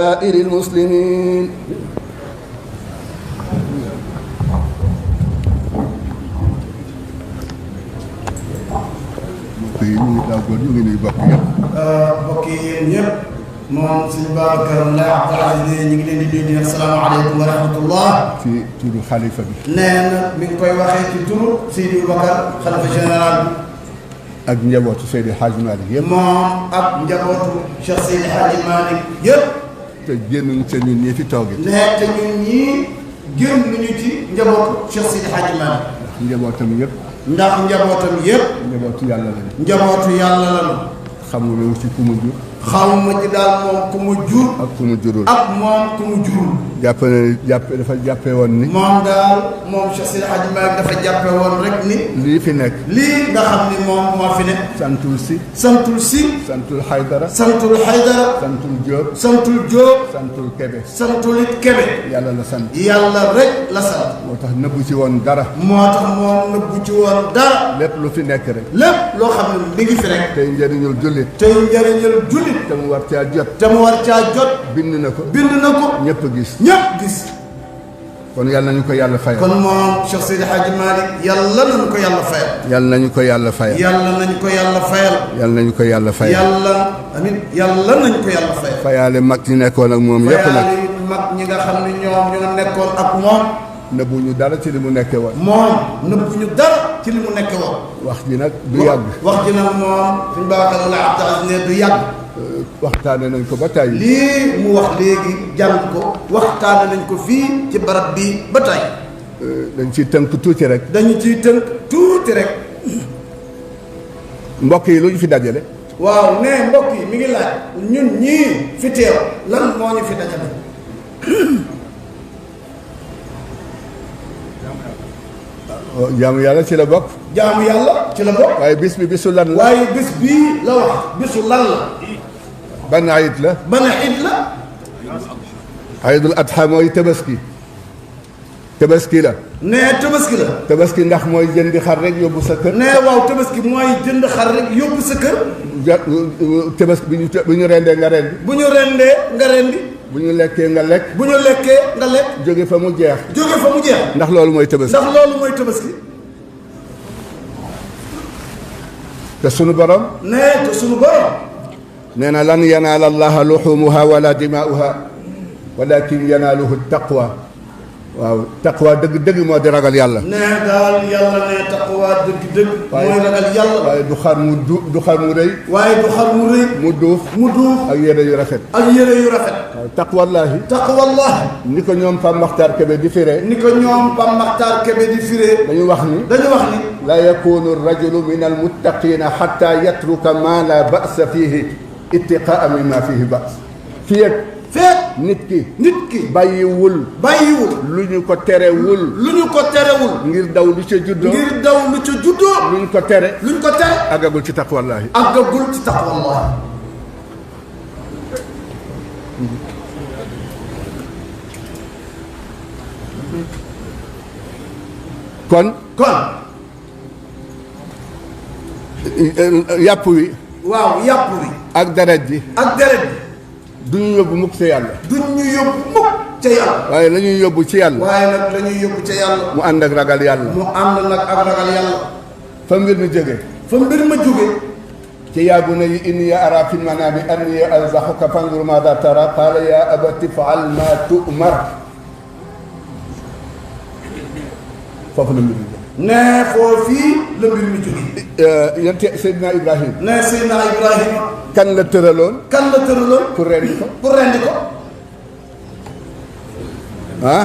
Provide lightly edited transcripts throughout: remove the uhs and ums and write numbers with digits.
سائر المسلمين mbokk yi yéen ñëpp moom suñu Babacar Laye Abdoul Aziz ñu ngi leen di nuyu asalaamaaleykum wa rahmatullah. ci turu xalifa bi. nee na mi ngi koy waxee ci turu Seydi Bakar xalifa général bi. ak njabootu Seydi Hadji Malick yëpp. moom ak njabootu Cheikh Seydi Hadji Malick yëpp. te génnuñ te ñun ñii fi toogee. nee te ñun ñii génn nañu ci njabootu Cheikh Seydi Hadji Malick. njabootam yëpp. ndax njabootam yëpp. njabootu yàlla lañu. njabootu yàlla lañu. xamuloo ci ku mu jur. xamuma ci daal moom ku mu jur. ak ku mu jurul. ak moom ku mu jurul. dafa jàppe woon ni. moom daal moom Cheikh Seydi Hadji Malick dafa jàppe woon rek ni. lii fi nekk. lii nga xam ni moom moo fi nekk. santul si. santul si. santul Haydara. santul Haydara. santul Diop. santul Diop. santul Kebe. santul it Kebe. yàlla la sant. yàlla rek la sant. moo tax nëbbu ci woon dara. moo tax moom nëbbu ci woon dara. lépp lu fi nekk rek. lépp loo xam ne mi ngi fi rek. tey njëriñul jullit. tey njëriñul jullit. te mu war caa jot. te mu war caa jot. bind na ko. bind na ko. ñëpp gis. ñëpp gis. kon yàlla nañu ko yàlla fayal. kon moom Cheikh Seydi Hadji Malick yàlla nañu ko yàlla fayal. yàlla nañu ko yàlla fayal. yàlla nañu ko yàlla fayal. yàlla nañu ko yàlla fayal. yàlla amiin yàlla nañu ko yàlla fayal. fayaale mag ñi nekkoon ak moom yëpp nag. fayaale mag ñi nga xam ne ñoom ñoo nekkoon ak moom. nëbbuñu dara ci li mu nekkee woon. moom nëbbuñu dara ci li mu nekkee woon. wax ji nag du yàgg. wax ji nag moom suñu Babacar Laye Abdoul Aziz ne du yàgg. waxtaane nañ ko ba tey. lii mu wax léegi jàng ko waxtaane nañ ko fii ci barab bi ba tey. dañ ciy tënk tuuti rek. dañu ciy tënk tuuti rek. mbokk yi lu ñu fi dajale. waaw ne mbokk yi mi ngi laaj ñun ñii fi teew lan moo ñu fi dajale. jaamu yàlla ci la bokk. jaamu yàlla ci la bokk. waaye bis bi bisu lan la. waaye bis bii la wax bisu lan la. ban ayit la. ban ayit la. ayidul adha mooy tabaski. tabaski la. nee tabaski la. tabaski ndax mooy jëndi xar rek yóbbu sa kër. nee waaw tabaski mooy jënd xar rek yóbbu sa kër. tabaski bu ñu rendee nga rendi. bu ñu rendee nga rendi. bu ñu lekkee nga lekk. bu ñu lekkee nga lekk. jóge fa mu jeex. jóge fa mu jeex. ndax loolu mooy tabaski. ndax loolu mooy tabaski. te sunu borom. nee te sunu borom. nee na lan yanaala allaha luxumuha wala dimaa'uha walakin yanaaluhu taqwa. waaw taqwa dëgg-dëgg moo di ragal yàlla. nee daal yàlla nee taqwa dëgg-dëgg. mooy ragal yàlla. waaye du xar mu du xar mu rëy. waaye du xar mu rëy. mu duuf. ak yére yu rafet. ak yére yu rafet. waaw taqwallaahi. taqwallaahi. ni ko ñoom Pam Maxtaar Kebe di firee. ni ko ñoom Pam Maxtaar Kebe di firee. dañu wax ni. la yakunu rajulu min almuttaqina xatta yatruka ma la ba'sa fihi ittiqaa mimma fihi ba's. fii ak nit ki bàyyiwul lu ñu ko terewul ngir daw lu ca juddoo luñ ko tere àggagul ci taqwallaahi kon yàpp wi ak deret ji du ñu yóbbu mukk ca yàlla. waaye la ñuy yóbbu ci yàlla. mu ànd ak ragal yàlla. fa mbir mi jóge. ci yaa bunayya innii araa fil manaami annii azbahuka fanzur maadaa taraa qaala yaa abati if'al maa tu'mar. foofu la mbir mi jóge. nee foofii la mbir mi jóge. yonent Seydina Ibrahima. nee Seydina Ibrahima. kan la tëraloon. pour rendi ko. ah.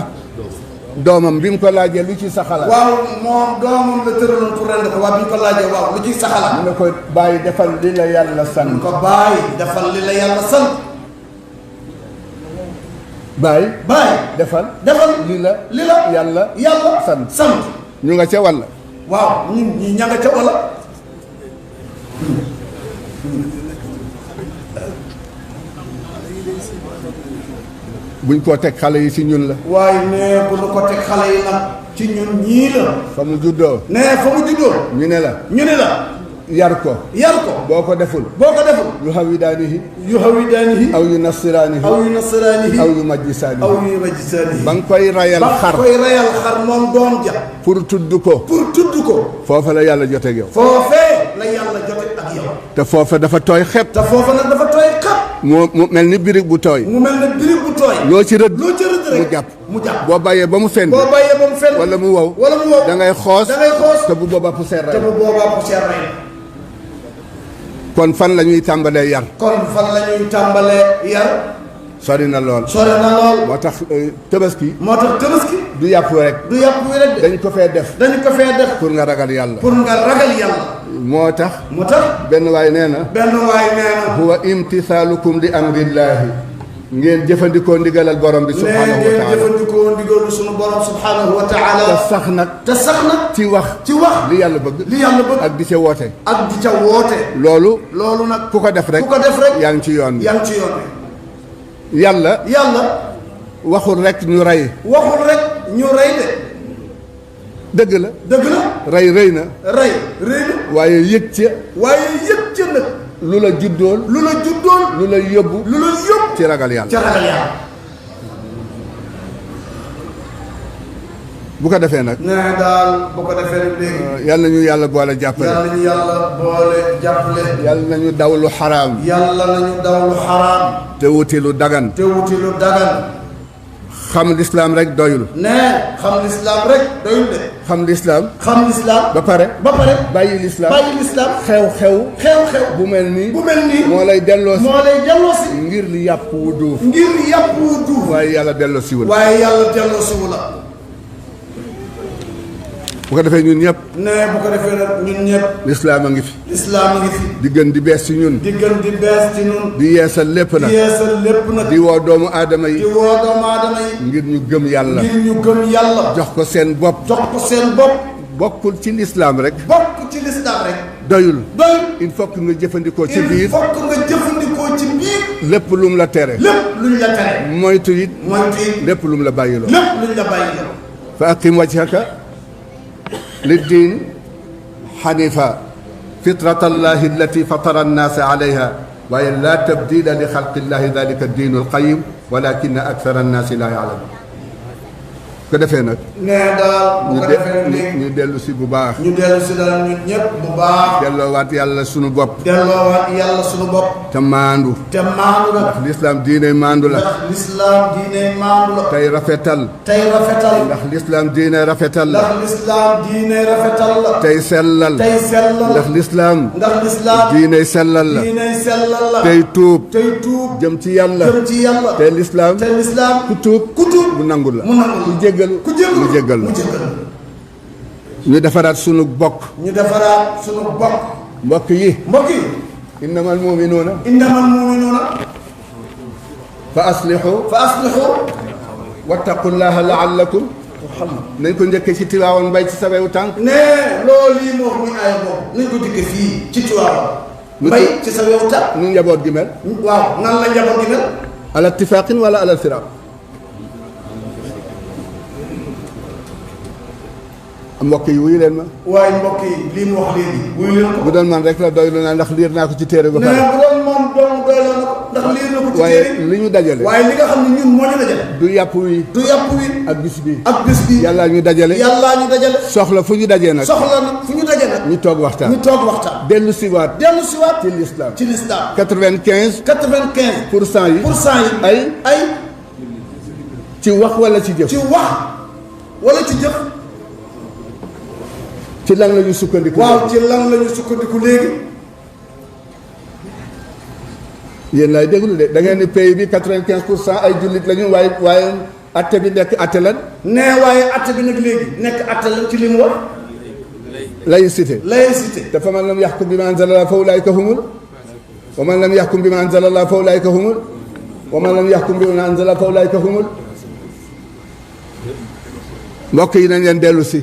doomam bi mu ko laajee lu ci sa xalaat. waaw moom doomam la tëraloon pour rendi ko waaw bi mu ko laajee waaw lu ci sa xalaat. mu ne ko bàyyi defal li la yàlla sant. mu ko bàyyi defal li la yàlla sant. bàyyi. defal li la yàlla sant. ñu nga ca walla. waaw ñi ña nga ca walla. buñ ko teg xale yi ci ñun la. waaye nee bu ñu ko teg xale yi nag ci ñun ñii la. fa mu juddoo. nee fa mu juddoo. ñu ne la. yar ko. boo ko deful. yuhawidaanihi aw yunassiraanihi aw yunassiraanihi aw yumajjisaanihi aw yumajjisaanihi ba nga koy rayal xar moom doom ja pour tudd ko foofa la yàlla jote ak yow foofee la yàlla jote ak yow te foofa dafa tooy xepp te foofa nag dafa tooy xepp mu mel ni birig bu tooy loo ci rëdd rek mu jàpp boo bàyyee ba mu fenn wala mu wow da ngay xoos te bu boobaa poussière rey kon fan la ñuy tàmbalee yar sori na lool moo tax tabaski du yàpp rek dañ ko fee def pour nga ragal yàlla moo tax benn waay nee na huwa imtisaalukum li amrillaahi ngeen jëfandikoo ndigalal borom bi subhaanahu wa taala te sax nag ci wax li yàlla bëgg ak di ca woote loolu nag ku ko def rek yaa ngi ci yoon bi yàlla waxul rek ñu rey de dëgg la rey na waaye yëg ca nag lu la juddool lu la yóbbu ci ragal yàlla bu ko defee nag léegi yàlla nañu yàlla boole jàppale yàlla nañu daw lu xaraam te wuti lu dagan xam lislaam rek doyul xam lislaam ba pare bàyyi lislaam xew bu mel nii moo lay delloosi ngir li yàpp wu duuf waaye yàlla delloosi wu la bu ko defee ñun ñëpp lislaam a ngi fi di gën di bees ci ñun di yeesal lépp nag di woo doomu aadama yi ngir ñu gëm yàlla jox ko seen bopp bokkul ci lislaam rek doyul il faut que nga jëfandikoo ci biir lépp lu mu la tere moytu it lépp lu mu la bàyyiloo fa aqim wajhaka للدين حنيفا فطرة الله التي فطر الناس عليها وإن لا تبديل لخلق الله ذلك الدين القيم ولكن أكثر الناس لا يعلمون ko defee nag ñu dellu si bu baax daal ñun ñëpp bu baax delloowaat yàlla sunu bopp te maandu ndax lislaam diine maandu la tey rafetal ndax lislaam diine rafetal la tey sellal ndax lislaam diine sellal la tey tuub jëm ci yàlla te lislaam ku tuub mu nangul la ku jéggal la ñu defaraat sunu bokk mbokk yi innamal mu'minuuna fa aslihu wattaqullaha la'allakum nañ ko njëkkee ci Tiwaawan mbay ci sa wewu tànk loolu yi moo muy aaya boobu nañ ko njëkkee fii ci Tiwaawan mbay ci sa wewu tànk nu njaboot gi mel waaw nan la njaboot gi mel ala ittifaaqin wala ala firaaq mbokk yi wuyu leen ma waaye mbokk yi lii mu wax léegi wuyu leen ko bu doon man rek la doylu naa ndax liir naa ko ci téere ba pare bu doon moom doomu doylu na ko ndax liir na ko ci téere waaye li ñu dajale waaye li nga xam ne ñun moo ñu dajale du yàpp wi ak bis bi yàllaa ñu dajale soxla fu ñu dajee nag ñu toog waxtaan dellu siwaat ci l'islam 95% yi ay ci wax wala ci jëf ci lan la ñu sukkandiku léegi yéen laay déglu de da ngeen ni pays bi 95% ay jullit lañu waaye atte bi nekk atte lan waaye atte bi nag léegi nekk atte lan ci li mu wax laïcité te fa man lam yaxkum bi ma anzala fa ulaayka humul wa man lam yaxkum bi ma anzala fa ulaayka humul wa man lam yaxkum bi ma anzala fa ulaayka humul mbokk yi nañ leen dellu si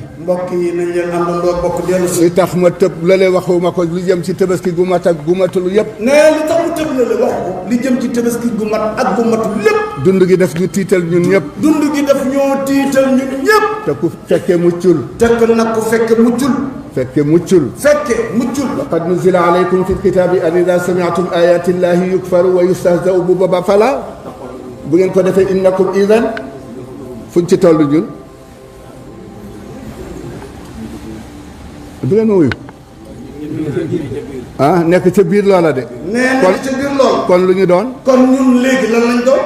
li tax ma tëb lale waxuma ko li jëm ci tabaski gu mat ak gu matul yépp li tax mu tëb lale wax ko li jëm ci tabaski gu mat ak gu matul lépp dund gi daf ñu tiital ñun ñëpp te ku fekke muccul fekke muccul laqad nuzila alaykum fi lkitabi an ida samiatum ayati llahi yukfaru wa yustahzau bu booba fala bu ngeen ko defee innakum idan fuñ ci toll ñun du ngeen ma wuyu nekk ca biir loola de nekk ca biir loola kon lu ñu doon kon ñun léegi lan lañ doon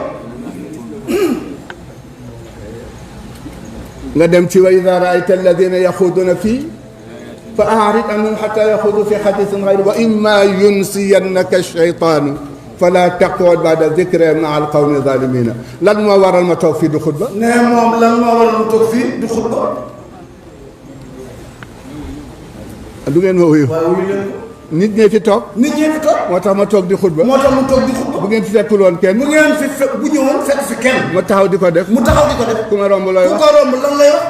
nga dem ci wa ida raayta alladina yaxuduuna fii fa aarid anhum xata yaxudu fi xadisin gayri wa imma yunsiyannaka shaytaanu fala taqud bada dicre maa alqawmi zalimina lan moo waral ma toog fii du xutba ne moom lan moo waral ma toog fii du xutba du ngeen ma wuyu nit ñee fi toog moo tax ma toog di xutba bu ngeen fi fekkul woon kenn bu ngeen fi fekk bu ñëwoon fekk fi kenn ma taxaw di ko def ku ma romb looy wax lan lay wax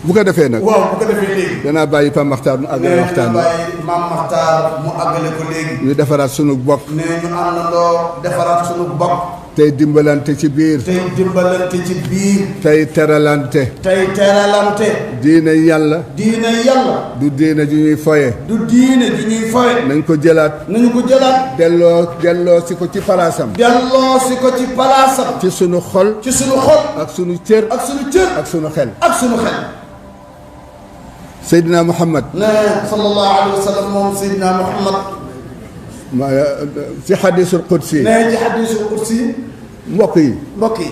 bu ko defee nag waaw bu ko defee léegi danaa bàyyi Pape Makhtar mu àggale waxtaan bi Maam Makhtar mu àggale ko léegi ñu defaraat sunu bopp ne ñu àndandoo defaraat sunu bopp tey dimbalante ci biir tey teralante diine yàlla du diine ju ñuy foye nañ ko jëlaat delloo si ko ci palaasam ci sunu xol ak sunu cër ak sunu xel Seydina Muhammad sallallahu alayhi wa sallam moom Seydina Muhammad ci xadiisul qudsi nee ci xadiisul qudsi mbokk yi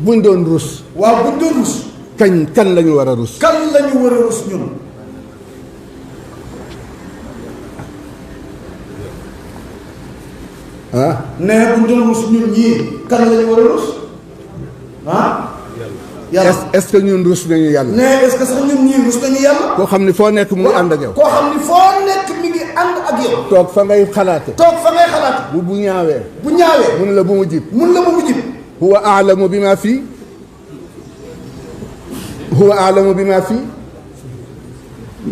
buñ doon rus waaw buñ doon rus kan la ñu war a rus ñun nee buñ doon rus ñun ñii kan la ñu war a rus yàlla est-ce que ñun rus nañu yàlla nee est-ce que sax ñun ñii rus nañu yàlla koo xam ni foo nekk mu ngi ànd ak yow mi ngi ànd ak yow toog fa ngay xalaate bu ñaawee mun la bu mu jib huwa aalamu bi ma fii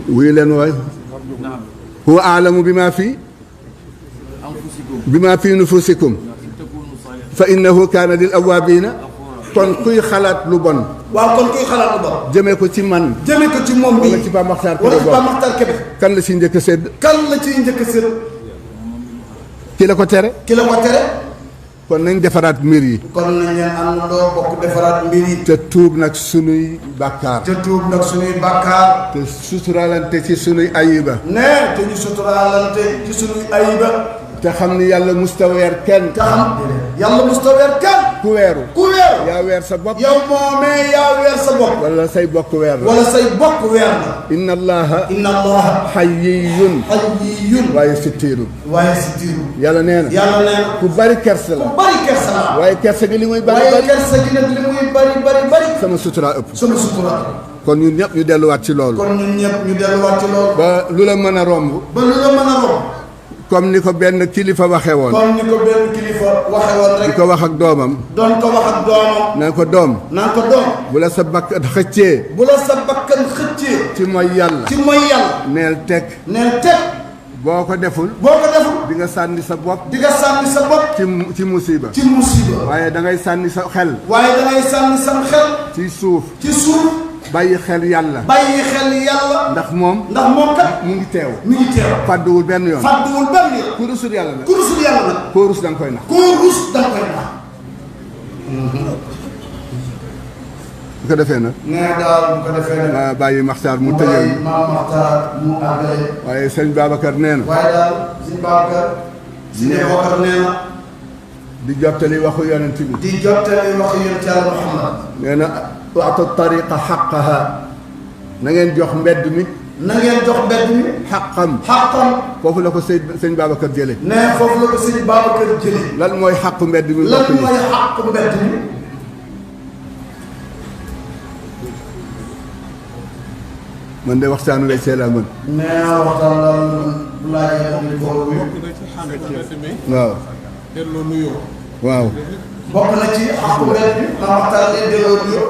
wuyu leen waay huwa aalamu bi ma fii nufusikum fa innahu kaana lil awaabiina kon kuy xalaat lu bon jëmee ko ci man moom bi wala ci Pape Makhtar Kébé kan la ci njëkk a sédd ki la ko tere kon nañ defaraat mbir yi te tuub nag sunuy bàkkaar te suturaalante ci sunuy ayiba te xam ni yàlla mustaweer kenn ku weeru yaa weer sa bopp yow moomee yaa weer sa bopp wala say bokk weer la inna allaha xayyiyun waaye sittiiru yàlla nee na ku bari kersa la waaye kersa gi li muy bari sama sutura ëpp kon ñun ñëpp ñu delluwaat ci loolu ba lu la mën a romb comme ni ko benn kilifa waxee woon rek di ko wax ak doomam naan ko doom bu la sa bakkan xëccee ci mooy yàlla neel teg boo ko deful di nga sànni sa bopp ci musiba waaye da ngay sànni sa xel ci suuf bàyyi xel yàlla ndax moom kat mu ngi teew fàdduwul benn yoon ku rusul yàlla nag koo rus da nga koy nax bu ko defee nag ma bàyyi Makhtar mu tëjee waaye sëñ Babacar nee na di jottali waxu yonent bi Yàlla Muhammad nee na waata tariqa xaqaha na ngeen jox mbedd mi xaqam foofu la ko sëñ Babacar jële lan mooy xaqu mbedd mi man de waxtaanu lay see laa mën waaw bokk na ci xaqu mbedd mi ma waxtaan leen delloo nuyoo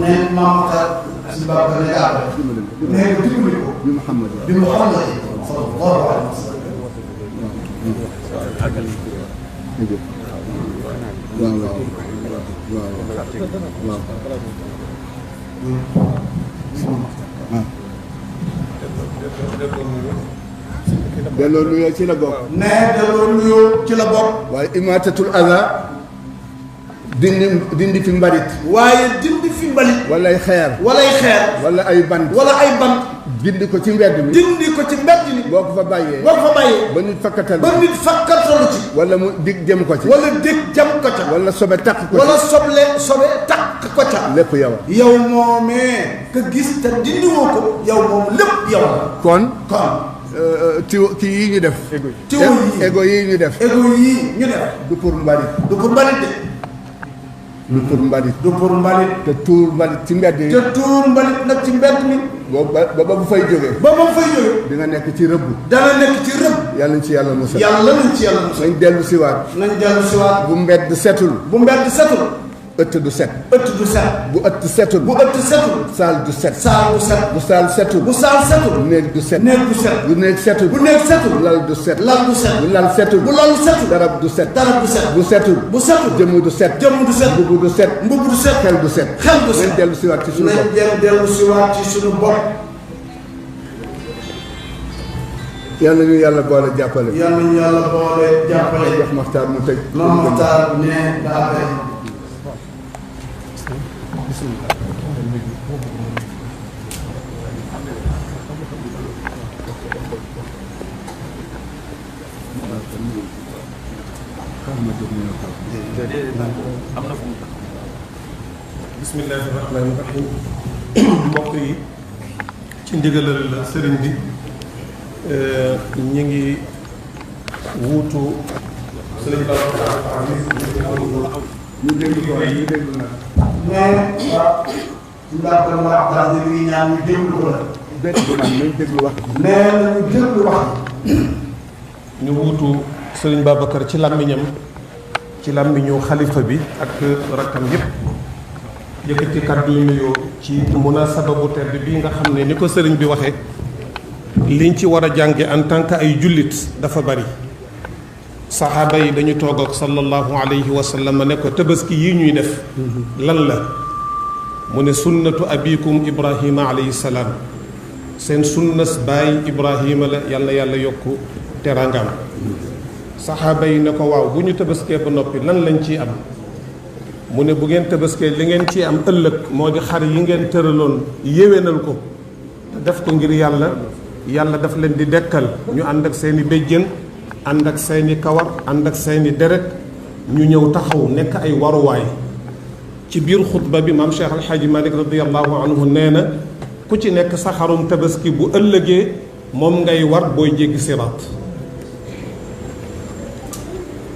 nee Maam Makhtar si Babacar ne gaa nee nga dimbali ko bi Muhammad sallallahu alayhi wa sallam delloo nuyoo ci la bokk. nee delloo nuyoo ci la bokk. waaye imaatatul aza dindi fi mbalit. waaye dindi fi mbalit. wala ay xeer. wala ay xeer. wala ay bant. wala ay bant. dindi ko ci mbedd mi. dindi ko ci mbedd mi. boo ko fa bàyyee. boo ko fa bàyyee. ba nit fakkatal. ba nit fakkatalu ci. wala mu dig jëm ko ci. wala dig jëm ko ca. wala sobe takk ko ci. wala sobe takk ko ca. lépp yow a. yow moomee ka gis te dindiwoo ko. yow moom lépp yow la. kon. kon. kii yii ñu def. ego yii ñu def. ego yii ñu def. du pour mbalit. du pour mbalit de. du pour mbalit. du pour mbalit. te tuur mbalit ci mbedd yi. te tuur mbalit nag ci mbedd mi. boobu ba bu fay jógee. ba fay jógee. di nga nekk ci rëbb. dana nekk ci rëbb. yàlla nañ ci yàlla musal. yàlla nañ ci yàlla musal. nañ dellu siwaat. nañ dellu siwaat. bu mbedd setul. bu mbedd setul. ëtt du set. ëtt du set. bu ëtt setul. bu ëtt setul. saal du set. saal du set. bu saal setul. bu saal setul. néeg du set. néeg du set. bu néeg setul. bu néeg setul. lal du set. lal du set. bu lal setul. bu lal setul. darab du set. darab du set. bu setul. bu setul. jëmm du set. jëmm du set. mbubb du set. mbubb du set. xel du set. xel du set. nañ dellu siwaat ci suñu bopp. nañ dellu siwaat ci suñu bopp. yàlla ñu yàlla boole jàppale. yàlla ñu yàlla boole jàppale. jox Maxtaar mu tëj. moom Maxtaar ne daa bay. bismillaahi rahmaani rahiim. mbokk yi ci ndigalal sëriñ bi ñu ngi wuutu sëriñ Ba ñu déglu ko ñu déglu nag. mais waaw. suñu laata la waxtaan bi ngi ñaan ñu déglu ko la. nañ déglu wax. mais nañu déglu wax. ñu wuutu sëriñ Babacar ci làmmiñam ci làmmiñu xalifa bi ak rakkam yépp yëkkati kàddu yu nuyoo ci munasaba bu tedd bi nga xam ne ni ko sëriñ bi waxee liñ ci war a jànge en tant que ay jullit dafa bari. saxaaba yi dañu toog ak sallallahu alayhi wa sallam ne ko tabaski yi ñuy def lan la mu ne sunnatu abikum ibrahima alayhi salaam seen sunnas baay ibrahima la yàlla yàlla yokku teraangaam. saxaaba yi ne ko waaw bu ñu tabaskee ba noppi lan lañ ciy am mu ne bu ngeen tabaskee li ngeen ciy am ëllëg moo di xar yi ngeen tëraloon yéwénal ko te def ko ngir yàlla yàlla daf leen di dekkal ñu ànd ak seeni béjjën ànd ak seeni kawar ànd ak seeni deret ñu ñëw taxaw nekk ay waruwaay. ci biir xutba bi maam Cheikh Alxaaji Malik radiallahu anhu nee na ku ci nekk sa xarum tabaski bu ëllëgee moom ngay war booy jéggi siraat.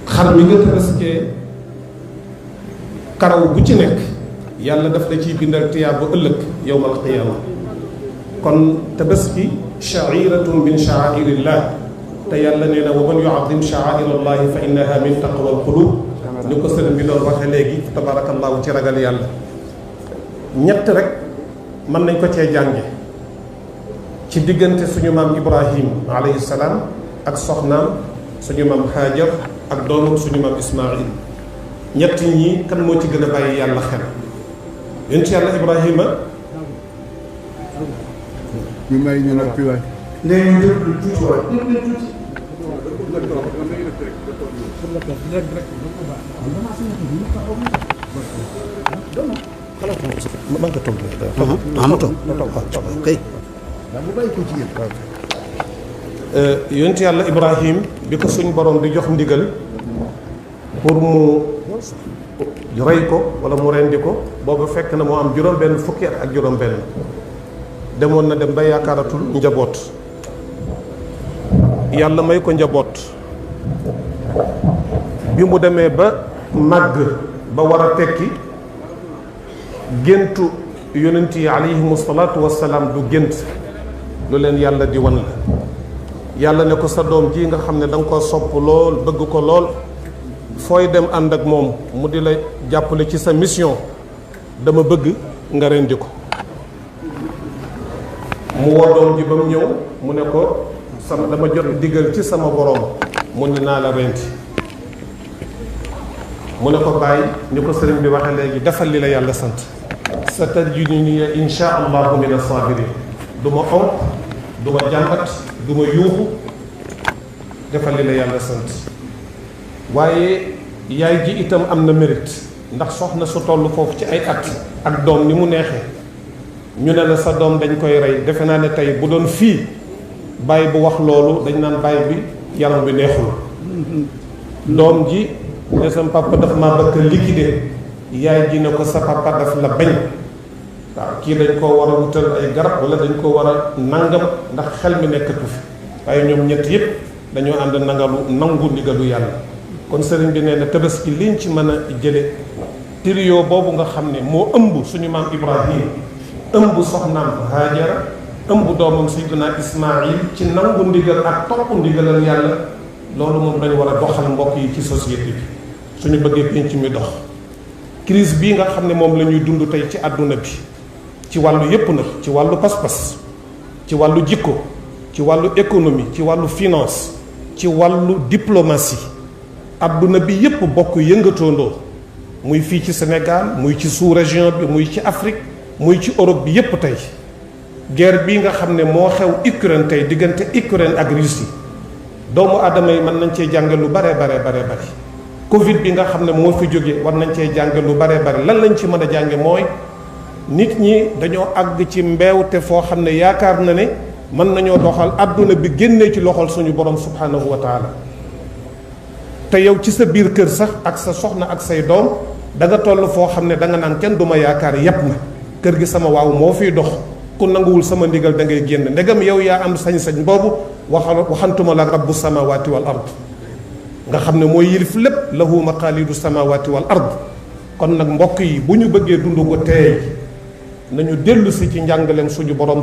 xar mi nga tabaskee karaw bu ci nekk yàlla daf la ciy bindal tiyaab bu ëllëg yowmal qiyaama. kon tabaski shairatun min sha'airillah te yàlla nee na wa man yu'azzim sha'airallahi fa innaha min taqwal qulub ni ko sëriñ bi doon waxe léegi tabarakallahu ci ragal yàlla. ñett rek mën nañ ko cee jànge ci diggante suñu maam Ibrahim alayhi salaam ak soxnaam suñu maam Hajar ak doomam suñu maam Ismaïl. ñett ñi kan moo ci gën a bàyyi yàlla xel. yonent yàlla Ibrahima. ñu may ñu nag fi waay. nee ñu déglu tuuti waay déglu tuuti. man nga toog ma toog kay. yonent yàlla Ibrahim bi ko suñ borom di jox ndigal pour mu rey ko wala mu rendi ko boobu fekk na moo am juróom-benn fukki at ak juróom-benn demoon na dem ba yaakaaratul njaboot yàlla may ko njaboot bi mu demee ba màgg ba war a tekki géntu yonent yi alayhimu salaatu wassalaam du gént lu leen yàlla di wan la yàlla ne ko sa doom ji nga xam ne da nga ko sopp lool bëgg ko lool fooy dem ànd ak moom mu di la jàppale ci sa mission dama bëgg nga rendi ko mu woo doom ji ba mu ñëw mu ne ko sama dama jot digal ci sama borom mu ne naa la rendi mu ne ko bàyyi ni ko sëriñ bi waxee léegi defal li la yàlla sant sa tajiduni insha allahu min as-sabirin du ma onk du ma jàmbat du ma yuuxu defal li la yàlla sant waaye yaay ji itam am na mérite ndax soxna su toll foofu ci ay at ak doom ni mu neexee ñu ne la sa doom dañ koy rey defe naa ne tey bu doon fii baay bu wax loolu dañ naan baay bi yaram bi neexul doom ji ne sa papa daf maa bëgg a liquider yaay ji ne ko sa papa daf la bañ waaw kii dañ koo war a wutal ay garab wala dañ koo war a nangam ndax xel mi nekkatu fi waaye ñoom ñett yëpp dañoo ànd nangu ndigalu yàlla kon sëriñ bi nee na tabaski liñ ci mën a jële trio boobu nga xam ne moo ëmb suñu maam Ibrahim ëmb soxnaam Haajara ëmb doomam Seydina Ismaïl ci nangu ndigal ak topp ndigalal yàlla loolu moom dañu war a doxal mbokk yi ci société bi suñu bëggee penc mi dox crise bii nga xam ne moom la ñuy dund tey ci àdduna bi ci wàllu yépp nag ci wàllu pas-pas ci wàllu jikko ci wàllu économie ci wàllu finance ci wàllu diplomatie àdduna bi yépp bokk yëngatoondoo muy fii ci Sénégal muy ci sous-région bi muy ci Afrique muy ci Europe bi yépp tey guerre bii nga xam ne moo xew Ukraine tey diggante Ukraine ak Russie doomu aadama yi mën nañ cee jànge lu bare Covid bi nga xam ne moo fi jóge war nañ cee jànge lu bare lan lañ ci mën a jànge mooy nit ñi dañoo àgg ci mbeewte foo xam ne yaakaar na ne mën nañoo doxal àdduna bi génnee ci loxol suñu borom subhanahu wa taala te yow ci sa biir kër sax ak sa soxna ak say doom da nga toll foo xam ne da nga naan kenn du ma yaakaar yàpp na kër gi sama waaw moo fiy dox ku nanguwul sama ndigal da ngay génn ndegam yow yaa am sañ-sañ boobu waxantuma la rabbu samawati wal ard nga xam ne mooy yilif lépp lahu maqaalidu samawati wal ard kon nag mbokk yi bu ñu bëggee dund ko teey nañu dellu si ci njàngaleem suñu borom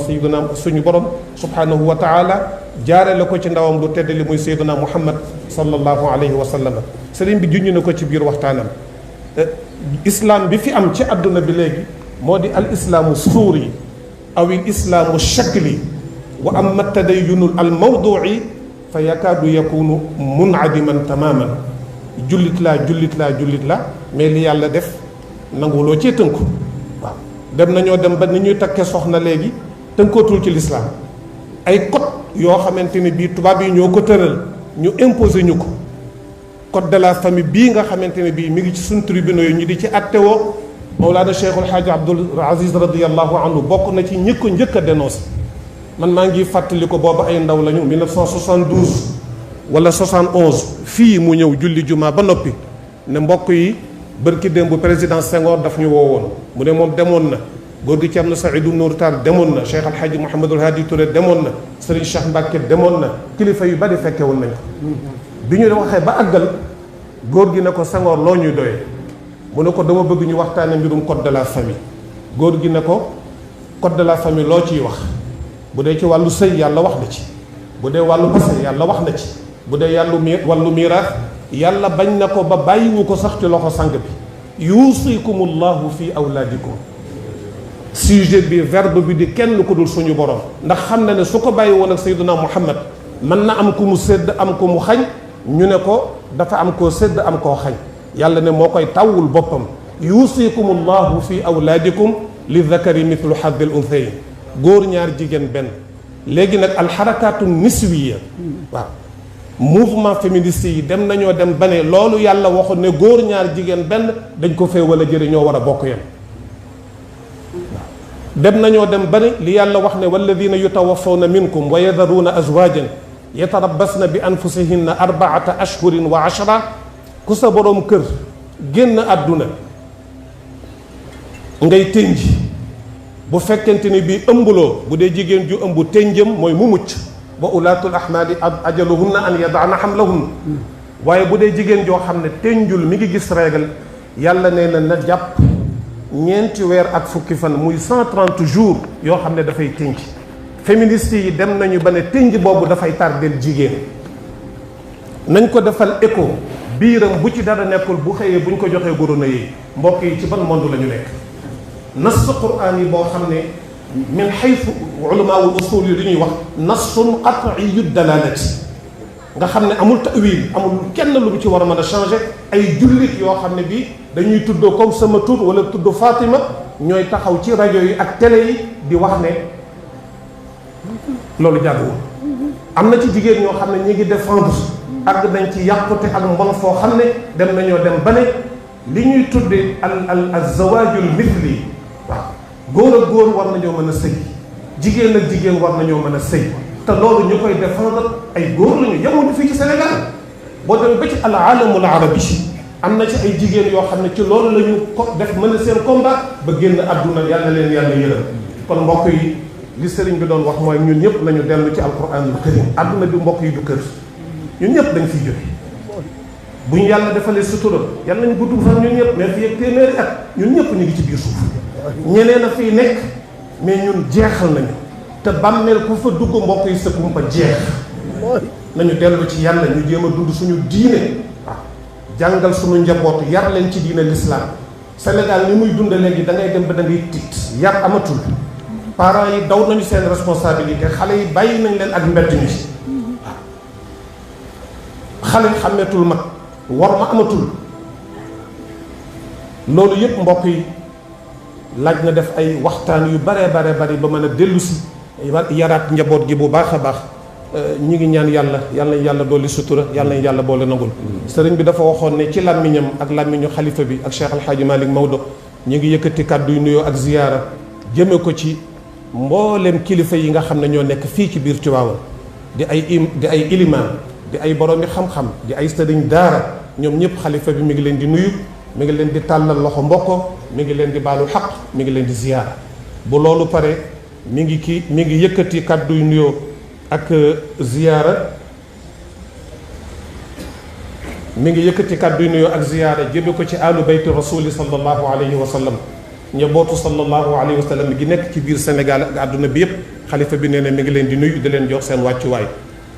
suñu borom subhanahu wa taala jaarale ko ci ndawam lu tedd li muy sayyiduna muhammad sallallahu alayhi wa sallam sëriñ bi junñu na ko ci biir waxtaanam islam bi fi am ci àdduna bi léegi moo di al islaamu suuri aw il islaamu shakli wa amma tadayyunu al mawdu'i fa yakaadu yakunu munadiman tamaman jullit laa mais li yàlla def nanguloo cee tënku waaw dem nañoo dem ba ni ñuy takke soxna léegi tënkootul ci lislaam ay code yoo xamante ne bii tubaab yi ñoo ko tëral ñu imposé ñu ko code de la famille bii nga xamante ne bii mi ngi ci suñ tribunaux yi ñu di ci attewoo Mawlana Cheikhul Hadji Abdoul Aziz radiyallahu anhu bokk na ci ñi ko njëkk a dénoncé man maa ngi fàttali ko booba ay ndaw lañu 1972 wala 71 fii mu ñëw julli juma ba noppi ne mbokk yi bërki démb président Senghor daf ñu woowoon mu ne moom demoon na góor gi Thierno Saïdou Nour Tall demoon na Cheikh Alhaji Mouhamadul Hadi Touré demoon na Serigne Cheikh Mbacke demoon na kilifa yu bari fekke woon nañ ko bi ñu waxee ba àggal góor gi ne ko Senghor loo ñuy doyee mu ne ko dama bëgg ñu waxtaane mbirum code de la famille góor gi ne ko code de la famille loo ciy wax bu dee ci wàllu sëy yàlla wax na ci bu dee wàllu passé yàlla wax na ci bu dee wàllu miiraas yàlla bañ na ko ba bàyyiwu ko sax ci loxo sang bi yuusikumullahu fi awlaadikum sujet bi verbe bi di kenn ku dul suñu borom ndax xam na ne su ko bàyyi woon ak sayyiduna muhammad mën na am ku mu sédd am ku mu xañ ñu ne ko dafa am koo sédd am koo xañ yàlla ne moo koy tawul boppam yuusikumullahu fi awlaadikum li zakari mithlu haddil unthayayn góor ñaar jigéen benn léegi nag alxarakaatu niswiya waaw mouvement féministe yi dem nañoo dem ba ne loolu yàlla waxoon ne góor ñaar jigéen benn dañ ko fee wala jëre ñoo war a bokk yam waaw dem nañoo dem ba ne li yàlla wax ne walladina yutawaffawna minkum wa yadaruuna azwajan yatarabbasna bi anfusihinna 4 ashhurin wa 10 ku sa boroom kër génn àdduna ngay tënji bu fekkente ni bii ëmbuloo bu dee jigéen ju ëmb tënjëm mooy mu mucc wa ulaatul ahmaali ajaluhunna an yadaana hamlahunna waaye bu dee jigéen joo xam ne tënjul mi ngi gis règle yàlla nee na jàpp ñeenti weer ak fukki fan muy 130 jours yoo xam ne dafay tënj féministes yi dem nañu ba ne tënj boobu dafay tardeel jigéen nañ ko defal écho biiram bu ci dara nekkul bu xëyee bu ñu ko joxee góor yi mbokk yi ci ban monde la ñu nekk nas quraan yi boo xam ne min xaytu ulamaul usul yi li ñuy wax nassun qat'iyu dalalati nga xam ne amul tawil amul kenn lu mu ci war a mën a changé ay jullit yoo xam ne bii dañuy tuddoo comme sama tur wala tudd Fatima ñooy taxaw ci rajo yi ak télé yi di wax ne loolu jàdduwul. am na ci jigéen ñoo xam ne ñi ngi défendre àgg nañ ci yàqute ak mbon foo xam ne dem nañoo dem ba ne li ñuy tudde al zawaajul mithli waaw góor ak góor war nañoo mën a sëy jigéen ak jigéen war nañoo mën a sëy te loolu ñu koy défendre ay góor lañu yemuñu fii ci Sénégal boo demee ba ci al alamul arabi am na ci ay jigéen yoo xam ne ci loolu la ñu ko def mën a seen combat ba génn àdduna yàlla leen yàlla yërëm kon mbokk yi li sëriñ bi doon wax mooy ñun ñëpp nañu dellu ci alquranul karim àdduna bi mbokk yi du kër ñun ñëpp dañ fiy jóge bu ñu yàlla defalee sutura yàlla nañu gudd fan ñun ñëpp mais fii ak téeméeri at ñun ñëpp ñu ngi ci biir suuf ñeneen a fiy nekk mais ñun jeexal nañu te bàmmeel ku fa dugg mbokk yi sa kumpa jeex nañu dellu ci yàlla ñu jéem a dund suñu diine waaw jàngal suñu njaboot yar leen ci diine l'islam Sénégal ni muy dund léegi da ngay dem ba da ngay tiit yar amatul parents yi daw nañu seen responsabilité xale yi bàyyi nañ leen ak mbedd mi waaw xale xàmmeetul mag war ma amatul loolu yëpp mbokk yi laaj na def ay waxtaan yu bare bare bari ba mën a dellu si yaraat njaboot gi bu baax a baax ñu ngi ñaan yàlla yàlla dolli sutura yàlla nañ yàlla boole nangul sëriñ bi dafa waxoon ne ci làmmiñam ak làmmiñu xalifa bi ak Cheikh Alhaaji Malick Maodo ñu ngi yëkkati kàddu yu nuyoo ak ziyaara jëme ko ci mboolem kilifa yi nga xam ne ñoo nekk fii ci biir Tiwaawan di ay ilimaan di ay boroomi xam-xam di ay sëriñ daara ñoom ñëpp xalifa bi mi ngi leen di nuyu mi ngi leen di tàllal loxo mbokko mi ngi leen di baalu xaq mi ngi leen di ziyaara bu loolu pare mi ngi yëkkati kàddu yu nuyoo ak ziyaara mi ngi yëkkati kàddu yu nuyoo ak ziyaara jëme ko ci alu bayti rasuli sallallahu alayhi wa sallam njabootu sallallahu alayhi wa sallam gi nekk ci biir Sénégal ak àdduna bi yëpp xalifa bi nee na mi ngi leen di nuyu di leen jox seen wàccuwaay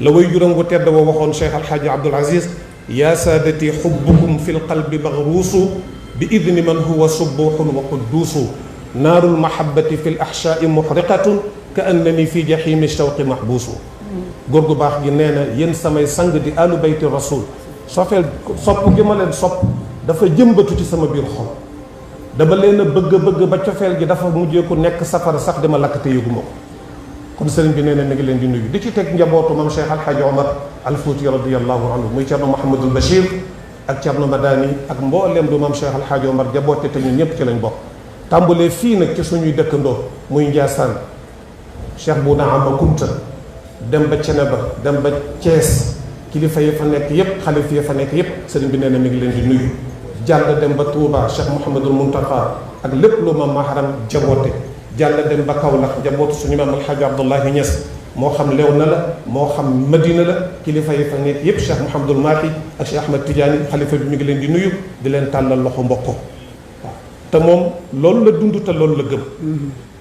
la way juróom bu tedd wa waxoon Cheikh Alhaaji Abdoul Aziz yaa saadati xubbukum fi lqalbi magruusu bi idni man huwa subuuxun wa qudduusu naarul mahabbati fi l axshaai muxriqatun ka annani fi jaxiimi shawqi mahbuusu góor gu baax gi nee na yéen samay sang di alu bayti rasul soppeel sopp gi ma leen sopp dafa jëmbatu ci sama biir xol dama leen a bëgg ba cofeel gi dafa mujjee ku nekk safara sax dama lakk te yëguma ko kon sëriñ bi nee na mi ngi leen di nuyu di ci teg njabootu mam Cheikh Alhaaji Omar al Fouti radiallahu anhu muy Cerno Mouhamadul Bachir ak Cerno Madani ak mboolem du mam Cheikh Alhaaji Omar jaboote te ñun ñëpp ci lañ bokk tàmbalee fii nag ci suñuy dëkkandoo muy Njaasaan Cheikh bu Naama Kunta dem ba Ceneba dem ba Thiès kilifa yi fa nekk yëpp xalif yi fa nekk yëpp sëriñ bi nee na mi ngi leen di nuyu jàll dem ba Touba Cheikh Mouhamadul Muntaqa ak lépp lu ma maharam jaboote jàll dem ba Kaolack njabootu suñu maam Alxaaji Abdullahi Ñas moo xam Léona la moo xam Madina la kilifa yi fa nekk yëpp Cheikh Mouhamadul Mahi ak Cheikh Ahmad Tidiane xalifa bi mi ngi leen di nuyu di leen tàllal loxo mbokko waaw te moom loolu la dund te loolu la gëm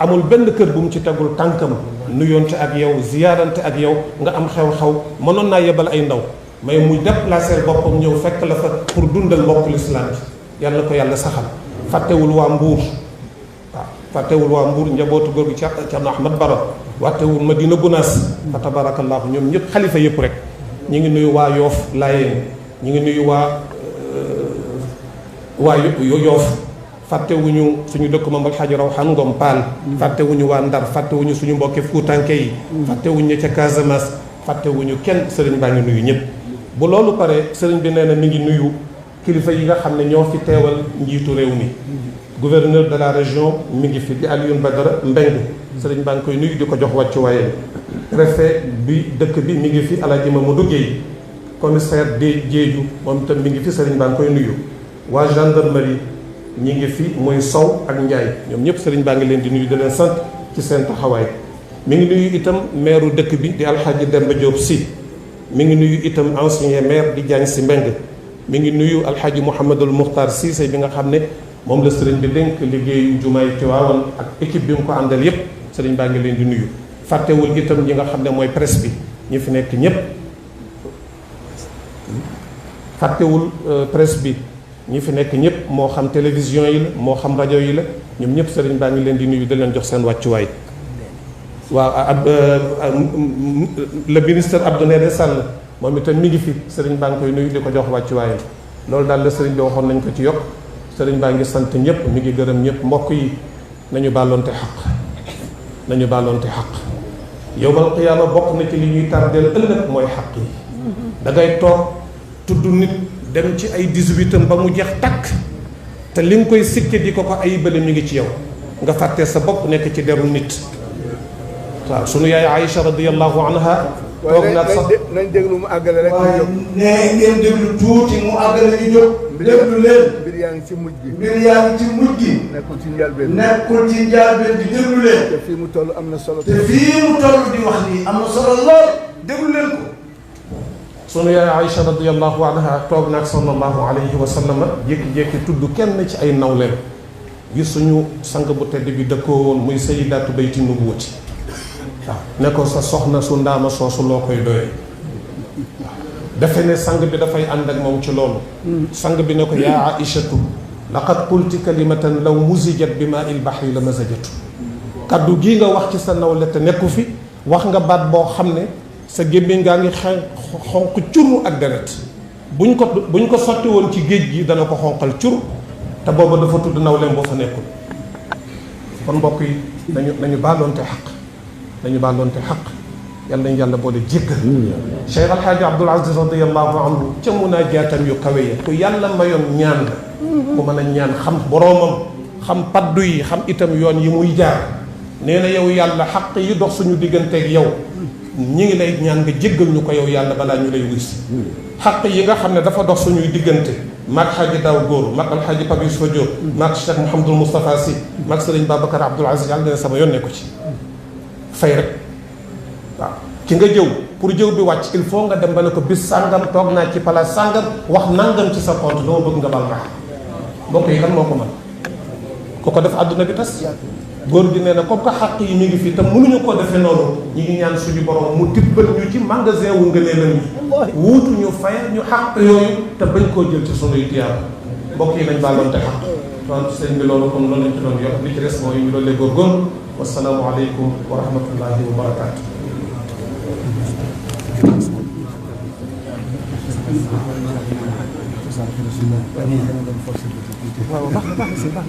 amul benn kër bu mu ci tegul tànkam nuyoonte ak yow ziyaarante ak yow nga am xew-xew mënoon naa yebal ay ndaw mais muy déplacer boppam ñëw fekk la fa pour dundal mbokk lislaam bi yàlla ko yàlla saxal fàttewul waa Mbuur waaw fàttewul waa Mbuur njabootu góor gi Cerno Ahmad Baro fàttewul Madina Gunaas fa tabarakallahu ñoom ñëpp xalifa yëpp rek ñu ngi nuyu waa Yoof Laayeen ñu ngi nuyu waa Yoof fàttewuñu suñu dëkk moom Alxaaji Rawxaan Ngom Paal fàttewuñu waa Ndar fàttewuñu suñu mbokki Fuutanke yi fàttewuñu ca Casamance fàttewuñu kenn sëriñ baa ngi nuyu ñëpp bu loolu pare sëriñ bi nee na mi ngi nuyu kilifa yi nga xam ne ñoo fi teewal njiitu réew mi gouverneur de la région mi ngi fi di Alioune Badara Mbeng sëriñ baa ngi koy nuyu di ko jox wàccuwaayam préfet bi dëkk bi mi ngi fi Alaaji Mamadou Guèye commissaire de Diédhiou moom itam mi ngi fi sëriñ baa ngi koy nuyu waa gendarmerie ñi ngi fi muy Sow ak Ndiaye ñoom ñëpp sëriñ baa ngi leen di nuyu di leen sant ci seen taxawaay mi ngi nuyu itam maire dëkk bi di Alxaaji Demba Diop Sy mi ngi nuyu itam ancien maire di Diagne Sy Mbeng mi ngi nuyu Alxaaji Mouhamadul Muxtar Cissé bi nga xam ne moom la sëriñ bi dénk liggéeyu jumaay Tiwaawan ak équipe bi mu ko àndal yépp sëriñ baa ngi leen di nuyu fàttewul itam ñi nga xam ne mooy presse bi ñi fi nekk ñëpp fàttewul presse bi ñi fi nekk ñëpp moo xam télévision yi la moo xam rajo yi la ñoom ñëpp sëriñ baa ngi leen di nuyu di leen jox seen wàccuwaay waaw le ministre Abdou Ndéné Sall moom itam mi ngi fi sëriñ baa ngi koy nuyu di ko jox wàccuwaayam loolu daal la sëriñ bi waxoon nañ ko ci yokk sëriñ baa ngi sant ñëpp mi ngi gërëm ñëpp mbokk yi nañu bàlloonte xaq nañu bàlloonte xaq yowmal qiyaama bokk na ci li ñuy tardeel ëllëg mooy xaq yi da ngay toog tudd nit dem ci ay 18 ba mu jeex takk te li nga koy sikke di ko ay bële mi ngi ci yow nga fàtte sa bopp nekk ci deru nit waaw sunu yaay Aïcha radiyallahu anha toog na sax nañ déglu mu àggale rek waaye nee ngeen déglu tuuti mu àggale ñu jóg déglu leen mbir yaa ngi ci mujj gi mbir yaa ngi ci mujj gi nekkul ci njëlbeen nekkul ci njëlbeen di déglu leen te fii mu toll am na solo te fii mu toll di wax nii am na solo lool déglu leen ko sunu yaay Aïcha radiyallahu anha toog naag sallallahu alayhi wa sallam jékki-jékki tudd kenn ci ay nawleem gis suñu sang bu tedd bi dëkkoo woon muy sayyidatu bayti nubuwati waaw ne ko sa soxna su ndaama soosu loo koy doyee defe ne sang bi dafay ànd ak moom ci loolu sang bi ne ko yaa Aïchatu laqad qulti kalimatan law muzijat bi maa il bahri la mazajatu kaddu gii nga wax ci sa nawle te nekku fi wax nga baat boo xam ne sa gémmiñ ngaa ngi xonq curu ak deret buñ ko sotti woon ci géej gi dana ko xonqal cur te booba dafa tudd nawleem boo fa nekkul kon mbokk yi nañu bàlloonte xaq nañu bàlloonte xaq yàlla nañu yàlla boole jéggal Cheikh Alhaaji Abdoul Aziz radiyallahu anhu ca munajaatam yu kawe ya ku yàlla mayoon ñaan la ku mën a ñaan xam boroomam xam paddu yi xam itam yoon yi muy jaar nee na yow yàlla xaq yi dox suñu digganteeg yow ñi ngi lay ñaan nga jéggal ñu ko yow yàlla balaa ñu lay wis xaq yi nga xam ne dafa dox suñuy diggante maag xaaji daaw góor maag alxaaji Pape Youssoufa Diop maag Cheikh Mouhamadul Moustapha Sy maag Sëriñ Babacar Abdoul Aziz yàlla dina sama yoon ne ko ci fay rek waaw ki nga jëw pour jëw bi wàcc il faut nga dem ba ne ko bis sàngam toog naa ci place sàngam wax nangam ci sa compte dama bëgg nga bal ma mbokk yi kan moo ko mën ku ko def àdduna bi tas góor gi nee na comme que xàq yi mi ngi fi te mënuñu koo defee noonu ñi ngi ñaan suñu borom mu tibbal ñu ci magasin wu ngëneelam yi wuutu ñu fayal ñu xàq yooyu te bañ koo jël ci sunuy tiyaaba mbokk yi nañ bàlloon te xaq donc sëñ bi loolu comme loolu lañ ci doon yokk li ci des mooy ñu doon lee góorgóorlu wasalaamu aleykum wa rahmatullahi wa barakaatu waaw baax na si baax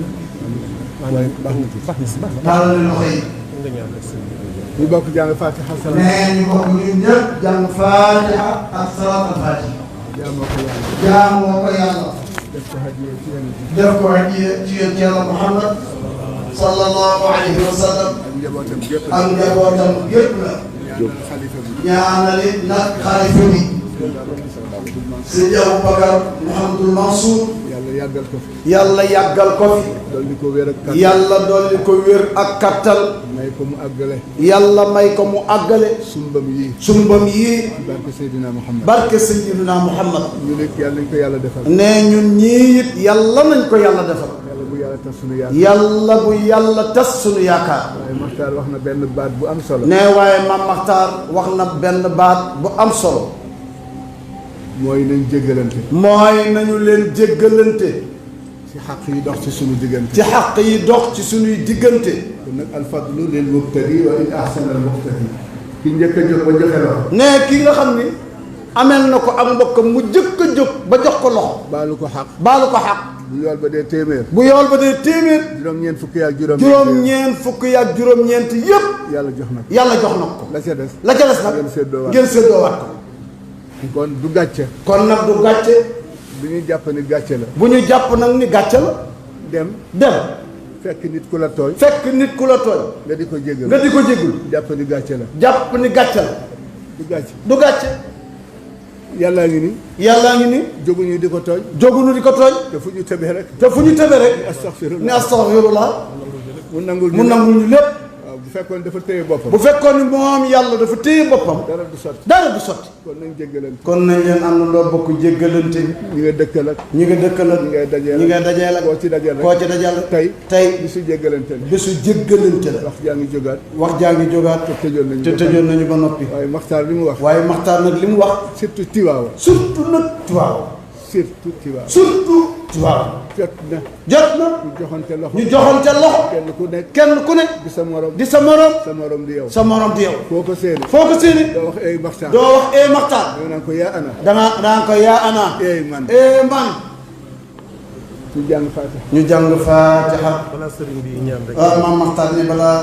na si baax na tàllal loxo yi ñu bokk jàng Fatiha nee ñu bokk ñun ñëpp jàng Fatiha ak salaatul Fatiha jaamoo ko yàlla def ko hadiya ci yonent Yàlla Muhammad sallallahu alayhi wa sallam ak njabootam gépp la ñaanali nag xalifa bi Sëñ Aboubacar Mouhamadul Mansour yàlla yàggal ko fi dolli ko wér ak kattan yàlla dolli ko wér ak kattan may ko mu àggale yàlla may ko mu àggale sumbam yii barke Seydina Muhammad barke Seydina Muhammad ñu nekk yàlla nañ ko yàlla defal ne ñun ñii it yàlla nañ ko yàlla defal yàlla bu yàlla tas sunu yaakaar yàlla bu yàlla tas sunu yaakaar waaye Maxtaar wax na benn baat bu am solo ne waaye Maam Maxtaar wax na benn baat bu am solo mooy nañ jéggalante mooy nañu leen jéggalante ci xaq yi dox ci sunu diggante ci xaq yi dox ci sunuy diggante kon nag alfadlu lil mubtadi wa in ahsana al muqtadi ki njëkk a jóg ba joxe loxo ne ki nga xam ni amel na ko ak mbokkam mu jëkk a jóg ba jox ko loxo baalu ko xaq bu yool ba dee téeméer bu yool ba dee téeméer juróom-ñeent fukki ak juróom-ñeent fukki ak juróom-ñeent yépp yàlla jox na ko yàlla jox na ko la ca des nag ngeen séddoowaat ko kon du gàcce kon nag du gàcce bu ñu jàpp ni gàcce la bu ñu jàpp nag ni gàcce la dem fekk nit ku la tooñ nga di ko jégal jàpp ni gàcce la du gàcce yàllaa ngi ni jóguñu di ko tooñ te fu ñu tëbee rek ni astaghfirullah mu nangul ñu lépp waaw bu fekkoon dafa téye boppam bu fekkoon ni moom yàlla dafa téye boppam dara du sotti kon nañ jéggalante kon nañ leen am na loo bokk jéggalante ñi nga dëkkal ak ñi ngay dajeel ak koo ci dajeel rek tey bisu jéggalante la wax jaa ngi jógaat te tëjoon nañu ba noppi waaye Maxtaar li mu wax nag li mu wax surtout Tiwaawan jot na ñu joxante loxo kenn ku nekk di sa morom sa morom di yow foo ko séeni doo wax ay Maxtaar Maxtaar danga naan ko yaa ana danga ko yaa ana man ñu jàng Fatiha. ñu jàng Fatiha. balaa sëriñ bi ñaan rek. maam Maxtaar ne balaa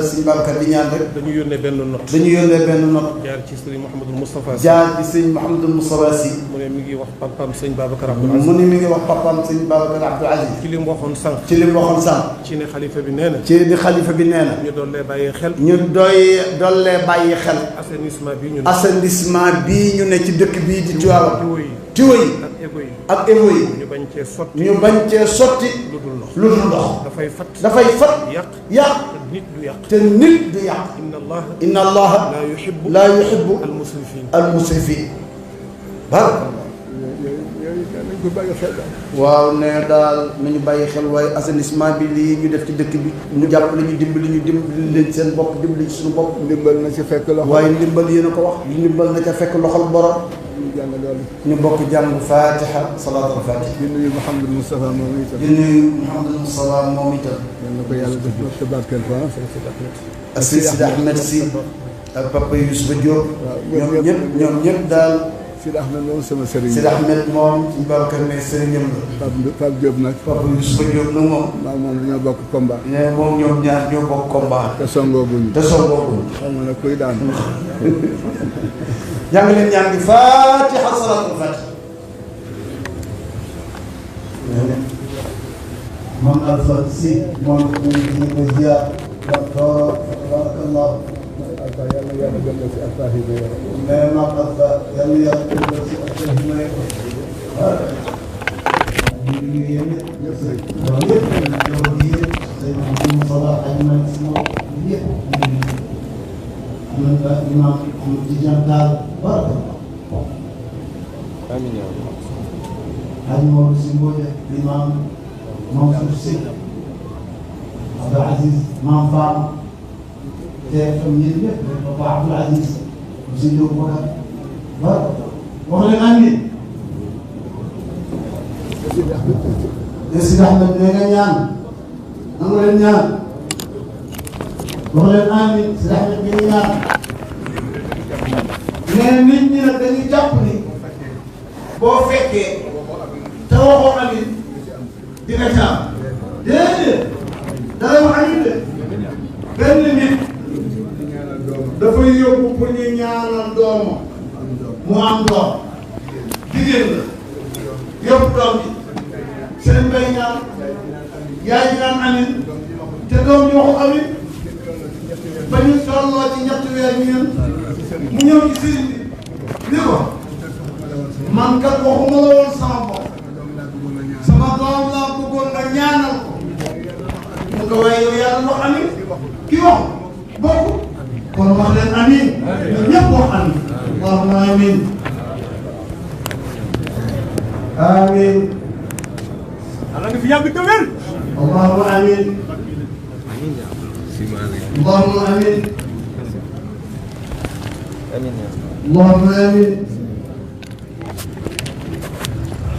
sëñ Babacar di ñaan rek. dañu yónnee benn note. dañu yónnee benn note. jaar ci sëriñ Mouhamadul Moustapha Sy. jaar ci sëñ Mouhamadul Moustapha Sy. mu ne mi ngi wax papaam sëñ Babacar Abdoul Aziz. mu ne mi ngi wax papaam sëñ Babacar Abdoul Aziz. ci li mu waxoon sànq. ci li mu waxoon sànq. ci ne xalifa bi nee na. ci di xalifa bi nee na. ñu dollee bàyyi xel. ñu dollee bàyyi xel. assainissement bi ñu ne. assainissement bii ñu ne ci dëkk bii di Tivaouane. tiwo yi ak égo yi. ak évo yi. ñu bañ cee sotti. ñu bañ cee sotti. lu dul ndox. lu dul ndox. dafay fat. dafay fat. yàq. yàq. te nit du yàq. te nit du yàq. inna allaha laa yuhibbu al-musrifin. al-musrifin. barakallah. yooyu nañ ko bàyyi xel daal. waaw ne daal nañu bàyyi xel waaye assainissement bi lii ñu def ci dëkk bi ñu jàppale ñu dimbali leen seen bopp dimbali ci suñu bopp. ndimbal na ci fekk loxo. waaye ndimbal yéen a ko wax. ndimbal na ca fekk loxol borom. ñu jàng loolu. ñu bokk jàng Fatiha salaatul Fatiha. di nuyu Mouhamadou Moustapha moom itam. di nuyu Mouhamadou Moustapha moom itam. yal na ko yàlla def ci barkeel fa. ak Sidi Ahmed Sy ak Papa Youssoufa Diop. waaw ñoom ñëpp daal. Sidi Ahmed moom sama sëriñ. Sidi Ahmed moom suñu Babacar ne sëriñam la. Pape Diop nag. Papa Youssoufa Diop nag moom. maa moom dañoo bokk combat. ne moom ñoom ñaar ñoo bokk combat. te songooguñu. xam nga nag kuy daan. jàng leen ñaan gi Fatiha salaatul Fatiha. moom Alpha Sy moom ñu ko ziar. barakallah. Alpha yàlla yàlla gën la si Alpha yi ba yore. mais maam Alpha yàlla yàlla gën la si Alpha yi ba yore. waaw. ñu ngi yéen ñëpp. waaw yëpp ñoo ngi yéen. sëñ Mouhamadou Salah ak man si moom yëpp. man ba imam Tidiane Tall barakallah. amiin. Hadj Maodo Sy Mbodj imam Mansour Sy Abdou Aziz Maam Fam te am yéen ñëpp Papa Abdou Aziz monsieur Diop Bakar ba wax leen amiin. Sidi Ahmed ne nga ñaan nangu leen ñaan wax leen amiin. Sidi Ahmed bi ñu ñaan mais nit ñi nag dañuy jàpp ni boo fekkee te waxoo amiin dina ci am déedéet dara wax amiin de benn nit dafay yóbbu pour ñu ñaanal doomam mu am doom jigéen la yóbbu doom bi seen mbay ñaan yaay ji naan amiin te doom ji waxu amiin ba ñu tolloo ci ñetti weer ñeent mu ñëw ci sëriñ bi ni ko man kat waxuma la woon sama bopp sama doom laa bëggoon nga ñaanal ko mu ko waaye yow yàlla wax amiin ki wax bokk kon wax leen amiin ñun ñëpp wax amiin allahumma amiin amiin ala nga fi yàgg te wér. allahumma amiin allahumma amiin اللهم امين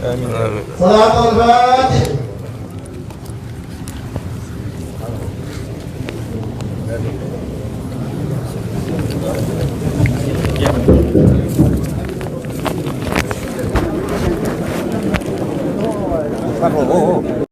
امين صلاة الفاتح